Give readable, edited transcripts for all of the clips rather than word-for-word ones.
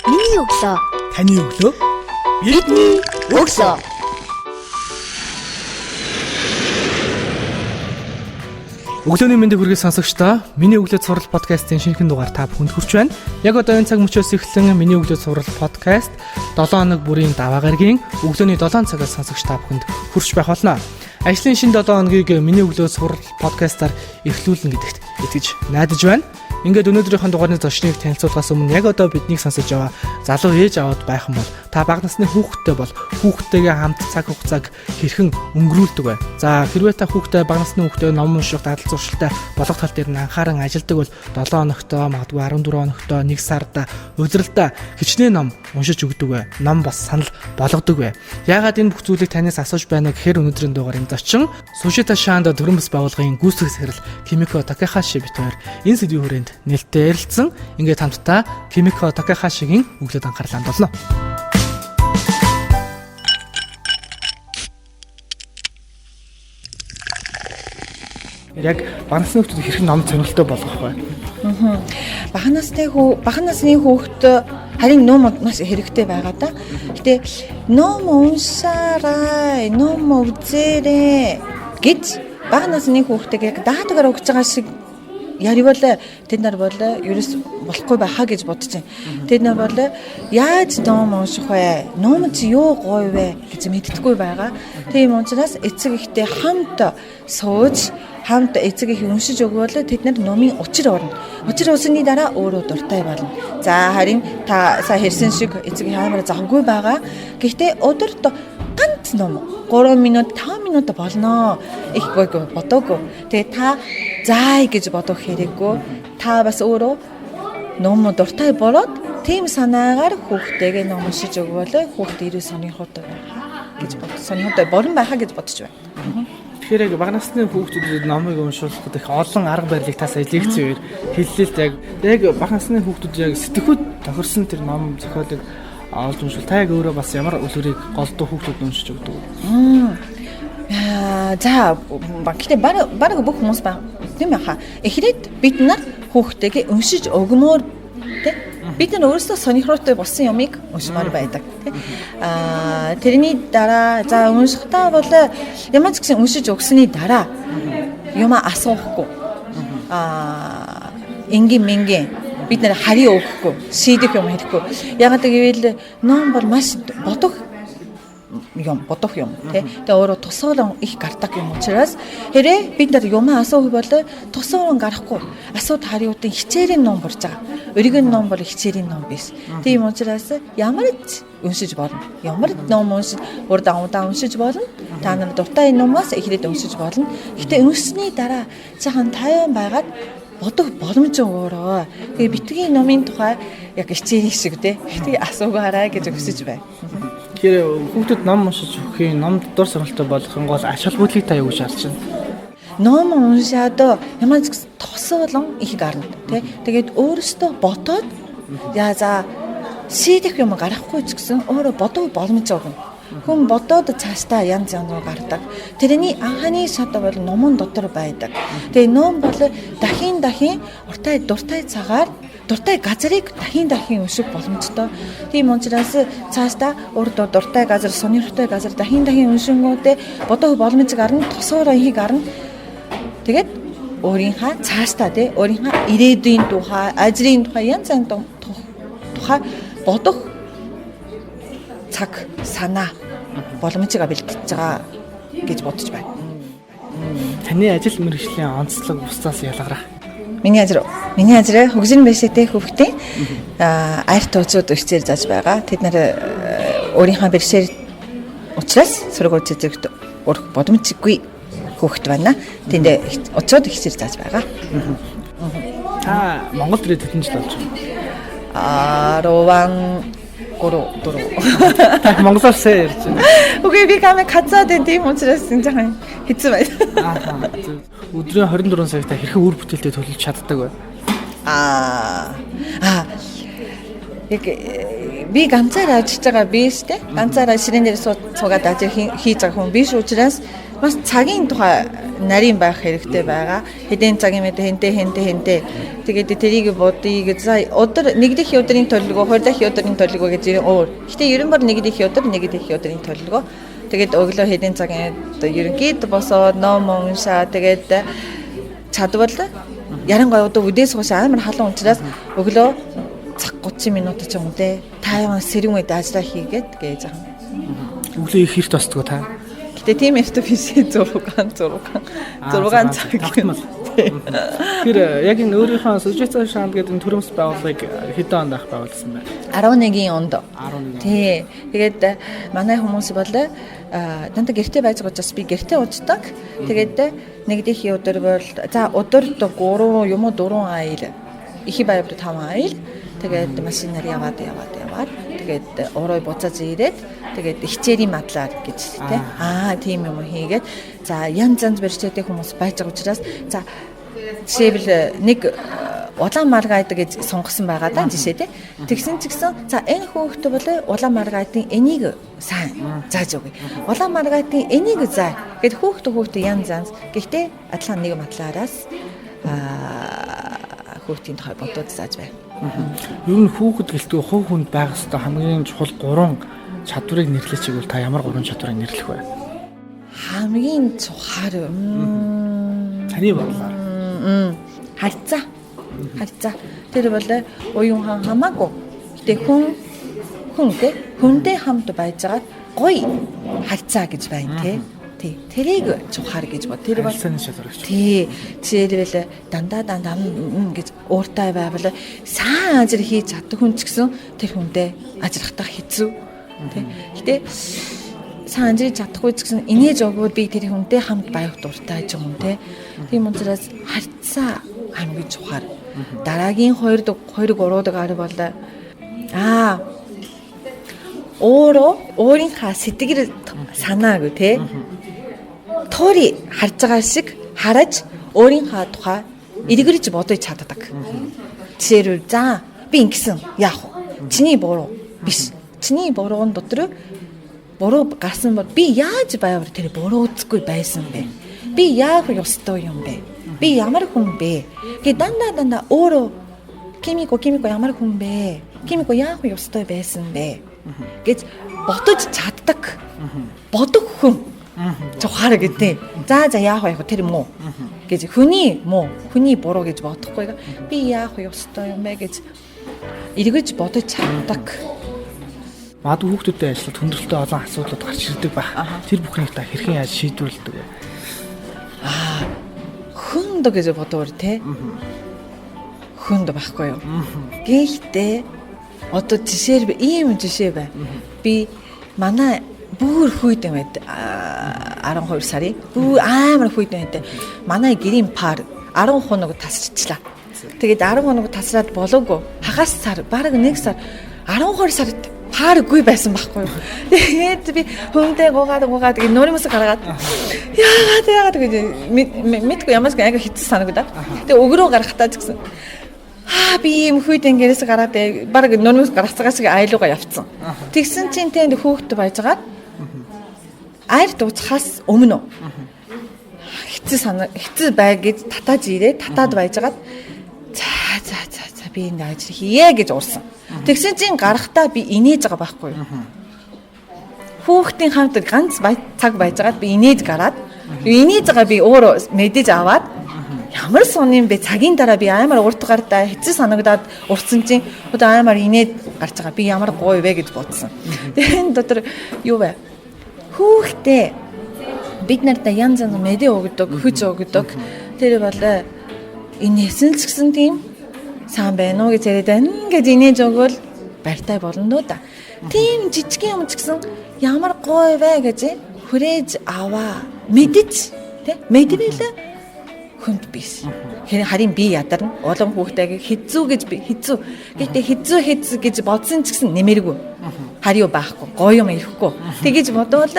Миний өглөө. Таны өглөө. Бидний өглөө. Өглөөний мэндийг хүргэе сонсогчдоо. Миний өглөө цуврал подкастын шинэхэн дугаар та бүхэнд хүрч байна. Яг одоо энэ цаг мөчөөс эхлэн Миний өглөө цуврал подкаст 7 хоног бүрийн даваа гарагийн өглөөний 7 цагаас сонсогч та бүхэнд хүрч байх болно. Ажлын шинэ 7 хоногийг Миний өглөө цуврал подкастаар эхлүүлнэ гэдэгт итгэж найдаж байна. Ингээд өнөөдрийнхөө дугаарын зочныг танилцуулахаас өмнө яг одоо биднийг сонсож байгаа залуу ээж аваад байх юм бол та бага насны хүүхэдтэй бол хүүхэдтэйгээ хамт цаг хугацааг хэрхэн өнгөрүүлдэг вэ? За хэрвээ та хүүхдээ бага насны хүүхдээ ном унших дадал зуршилтай болгох тал дээр нь анхааран ажилладаг бол 7 хоногтоо магадгүй 14 хоногтоо 1 сарда удиралдаа хичнээн ном уншиж өгдөг вэ? Ном бас санал болгодог вэ? Яагаад энэ бүх зүйлийг танаас асууж байна гэхээр өнөөдрийн дугаарын зочин Сушита Шанд төрөн бас байгууллагын гүйцэтгэх захирал Кимико Такахаши бит хоёр энэ сэдвийн хүрээнд нээлттэй ярилцсан. Ингээд хамтдаа Кимико Такахашигийн өглөөд анхаарлаа хандуулна. Яг бага насны хүүхдүүд хэрхэн ном сонирхолтой болгох вэ? Бага насны хүүхд харин ном маш хэрэгтэй байгаа да. Гэтэ ном уншаарай, ном үзээрэй гэж бага насны хүүхдэд яг даатгаар өгч байгаа шиг яривал тэд нар бол ерөөс болохгүй байхаа гэж бодож байна. Тэд нар бол яаж ном унших вэ? Ном чи юу гоё вэ гэж мэддэггүй байгаа. Тийм учраас эцэг эхтэй хамт сууж хамт эцэг их уншиж өгвөл тэд нар номын учир орно. Учир орсны дараа өөрөө дуртай болно. За харин та сая хэлсэн шиг эцэг их амар завгүй байгаа. Гэхдээ өдөрт ганц ном 3 минут 5 минут болно. Их гойг бодоогүй. Тэгээ та заая гэж бодох хэрэггүй. Та бас өөрөө ном дуртай болоод тийм санаагаар хүүхдтэйгээ ном уншиж өгвөл хүүхд ирээ сонирхолтой байхаа гэж бод. Сонирхолтой болон байхаа гэж бодож байна. Тэгэхээр яг бага насны хүүхдүүдэд номыг уншуулахад их олон арга барилыг та сая лекцийн үеэр хэллээ л дээ. Яг бага насны хүүхдүүд яг сэтгхүүд тохирсон тэр ном зохиолыг олж уншвал та яг өөрөө бас ямар үлгэрийг голдуу хүүхдүүд уншиж өгдөг вэ? За гэхдээ баг бүх хүмүүс баг тийм байхаа. Эхлээд бид нар хүүхдтэйгээ уншиж өгмөр тий. Бид нар өөрсдөө сонирхолтой болсон юмыг уншмаар байдаг тий. Тэрний дараа за уншихдаа бол ямар ч гэсэн уншиж өгсөний дараа юм асуухгүй. Энгийн мэнгийн бид нар харийн өгөхгүй, шийдэх юм хэрэггүй. Ягаад гэвэл ном бол маш бодох юм тий. Тэгээ өөрөө тусгаалan их гардаг юм учраас хэрэг бид нар юм асуух бол тусгаалan гарахгүй. Асууд хариутын хичээлийн ном болж байгаа. Өргөн ном бол хичээлийн ном биш. Тийм учраас ямар ч уншиж болно. Ямар ч ном уншиж урд удаан уншиж болно. Та нар дуртай номоос эхлээд уншиж болно. Гэтэ уншсны дараа цаахан тайван байгаад бодох боломж өгөөрэй. Тэгээ битгий номын тухай яг хичээлийн шиг тий. Битгий асуугаарай гэж өсөж байна. Тэгэхээр хүүхдэд ном уншиж өгөхийн, ном дур сонирхолтой болгохын гол ач холбогдлыг та юу гэж харж байна? Ном уншаад ямар ч тосоолон их гарна тий. Тэгээд өөрөөсөө бодоод яа за шийдэх юм гарахгүй ч гэсэн өөрөө бодох боломж өгнө. Хүн бодоод цаашдаа янз янз гардаг. Тэрний анхны шат бол номон дотор байдаг. Тэгээ ном бол дахин уртай дуртай цагаар дуртай газрыг дахин унших боломжтой. Тийм учраас цаашдаа урд дуртай газар, сонирхолтой газар дахин уншингуудээ бодох боломж гарна, тосоороо ихийг гарна. Тэгээд өөрийнхөө цаашдаа тий өөрийнхөө ирээдүйн тухай, ажлын тухай янз янз тухай бодох цаг, санаа боломжийг бэлтэж байгаа гэж бодож байна. Таны ажил мэргэжлийн онцлог бусдаас ялгарах. Миний ажил хөгжин бэсэтэй хүүхдийн арт уцууд хичээл зааж байгаа. Тэд нар өөрийнхөө бэрхшээл учраас сургууль зэрэгт урах боломжгүй хүүхд байна. Тэнд уцууд хичээл зааж байгаа. Та Монголд ирээд хэдэн жил болж байна? 13 4. Та монголоор сайн ярьж байна. Үгүй би камер хацаад байна тийм учраас энэ жоохон хэцүү байна. Аа. Өдрийн 24 цагт та хэрхэн үр бүтээлтэй төлөвлөж чаддаг вэ? Яг би ганцаар ажиллаж байгаа биш те. Ганцаараа ширээн дээр суугаад ажил хийж байгаа хүн биш учраас Маш цагийн тухай нарийн байх хэрэгтэй байгаа. Хэдэн цагийн мэдээ хэнтэй хэнтэй хэнтэй. Тэгээд тэрийг бодъё гэж за өдөр нэг дэх өдрийн төлөвлөгөө, хоёр дахь өдрийн төлөвлөгөө гэж өөр. Гэтэ ер нь бол нэг дэх өдөр, нэг дэх өдрийн төлөвлөгөө. Тэгээд өглөө хэдэн цагийн ерөнхийд босоод ном уншаа. Тэгээд чадвал ярангуй одоо үдээс хойш амар халуун учраас өглөө цаг 30 минут ч юм уу те. Тайван сэрэн үед ажиллаа хийгээд гэж байгаа. Өглөө их хэрт босдгоо та. Гэтэ тийм эрт биш 6 6 цаг. Тэр яг энэ өөрийнхөө Сужица шанд гэдэг энэ төрөмс байгууллагыг хэдэн онд анх байгуулсан бэ? 11 онд. 11. Тий. Тэгээд манай хүмүүс бол дандаа гэрте байж байгаа учраас би гэрте уддаг. Тэгээд нэг дэх өдөр бол за өдөрт 3 юм уу 4 аял. Их байвар 5 аял. Тэгээд машинаар яваад тэгээд орой буцааж ирээд тэгээд хичээлийн мадлаар гэж тий. Аа тийм юм хийгээд за янз янз бэрхшээлтэй хүмүүс байж байгаа учраас за жишээлбэл нэг улаан маргайд гэж сонгосон байгаа даа жишээ тий. Тэгсэн ч гэсэн за энэ хүүхэд бол улаан маргайдын энийг сайн зааж өгье. Улаан маргайдын энийг заа гэд хүүхэд янз янз. Гэхдээ адилхан нэг мадлаараас хүүхдийн тухай бодоод зааж байна. Ер нь хүүхэд гэлтгүй хувь хүнд байх ёстой хамгийн чухал 3 чадварыг нэрлэж игвэл та ямар 3 чадварыг нэрлэх вэ? Хамгийн чухал таны бодлоор харьцаа. Харьцаа. Тэр бол уян хаан хамаагүй. Гэтэ хүн тэ хүнтэй хамт байж байгаа гоё харьцаа гэж байна тэ. Тий. Тэрийг чухал гэж бод. Тэр бол чадвар гэж. Тий. Жишээлбэл дандаа гэж ууртай байвал сайн ажил хийж чаддаг хүн ч гэсэн тэр хүнтэй ажиллахдаа хэцүү. Тий. Гэтэ сайн ажил чадахгүй ч гэсэн инээж өгвөл би тэр хүнтэй хамт байх дуртай ч юм уу тий. Тийм учраас харьцаа хамгийн чухал. Дараагийн 2 3 дахь бол өөрөө өөрийнхөө сэтгэл санаагүй тий. Тоори харж байгаа шиг хараж өөрийнхөө тухай эргэрж бодож чаддаг. Жишээлбэл за би ингэсэн яах вэ? Чиний буруу биш. Чиний буруун дотор буруу гарсан бол би яаж байвар тэр буруу үзэхгүй байсан бэ? Би яах ёстой юм бэ? Би ямар хүн бэ? Гэ дандаа өөрөө Кимико ямар хүн бэ? Кимико яах ёстой байсан бэ? Гэж бодож чаддаг. Бодох хүн. Чухаар гэдэг. За яах вэ тэр муу гэж хүний муу, хүний буруу гэж бодохгүй. Би яах ёстой юм бэ гэж эргэж бодож чаддаг. Магадгүй хүүхдүүдтэй ажиллахад хүндрэлтэй олон асуудлууд гарч ирдэг байх. Тэр бүхнийг та хэрхэн яаж шийдвэрлэдэг вэ? Хүнд гэж бодвор те. Хүнд байхгүй юу? Гэхдээ одоо жишээ ийм жишээ бай. Би манай бүр хүйдэн байд 12 сарын бүр амар хүйдэн байд. Манай гэрийн пар 10 хоног тасарчлаа. Тэгээд 10 хоног тасраад болоогүй. Хагас сар, бараг 1 сар 12 сард пааргүй байсан байхгүй юу. Тэгээд би хүндээ гугаад тэгээд нуримс гаргаад яагаад гэж мэдгүй ямаас аяга хэцүү санагдаад. Тэгээд өгрөө гаргахтаа ч гэсэн би ийм хүйдэн гэрээс гараад бараг нуримс гаргацгаа шиг айлууга явцсан. Тэгсэн чинь тэнд хөөхт байжгаад айр дуусхаас өмнө хэцүү бай гэж татаж ирээ татаад байжгаад за би энэ ажил хийе гэж урсан. Тэгсэн чинь гарахтаа би инээж байгаа байхгүй юу. Хүүхдийн хамт ганц цаг байжгаад би инээж гараад инээж байгаа би өөрөө мэдээж аваад ямар сон юм бэ цагийн дараа би амар урт гардаа хэцүү санагдаад уртсан чинь одоо амар инээд гарч байгаа би ямар гоё вэ гэж бодсон. Тэгээд дотор юу вэ? Хүүхдээ бид нартай янз янз мэдээ өгдөг, хүч өгдөг. Тэр бол инээсэн ч гэсэн тийм сайн байна уу гэж яриад байна гэж инээж өгвөл барьтай болно дөө да. Тийм жижиг юм ч гэсэн ямар гоё вэ гэж хүрээж аваа мэдэж тий мэдвэл хүнд биш. Харин би ядарна. Улам хүүхдтэйг хэзүү гэж би хэзүү. Гэхдээ хэзүү гэж бодсон ч гэсэн нэмэргүй. Хариу байхгүй. Гоё юм ирэхгүй. Тэгэж бодвол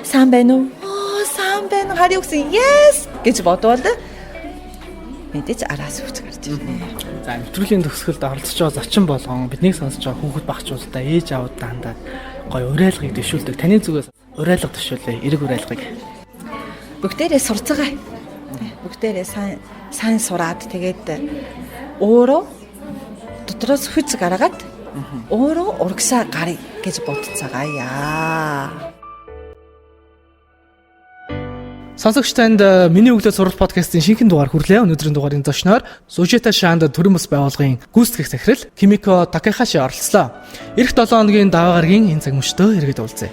сайн байна уу? Оо сайн байна. Хариу өгсөн. Yes гэж бодвол мэдээж араас хүч гарч ирнэ. За нэвтрүүлгийн төгсгөлд оролцож байгаа зочин болгон биднийг сонсож байгаа хүүхэд багчуудаа ээж аавдаа хандаад гоё уриалгыг дэвшүүлдэг. Таны зүгээс уриалга дэвшүүлээ. Эрэг уриалгыг. Бүгдээрээ сурцгаая. Бүгдээрээ сайн сайн сураад тэгээд өөрөө дотроос хүч гаргаад өөрөө урагшаа гаръя гэж бодцгаая. Сонсогч танд миний өглөө сурал подкастын шинэхэн дугаар хүрлээ. Өнөөдрийн дугаарын зочноор Сужета Шанд төрийн бас байгууллагын гүйцэтгэх захирал Кимико Такахаши оролцлоо. Ирэх 7 хоногийн даваа гарагийн энэ цаг мөчтөө эргээд уулзъя.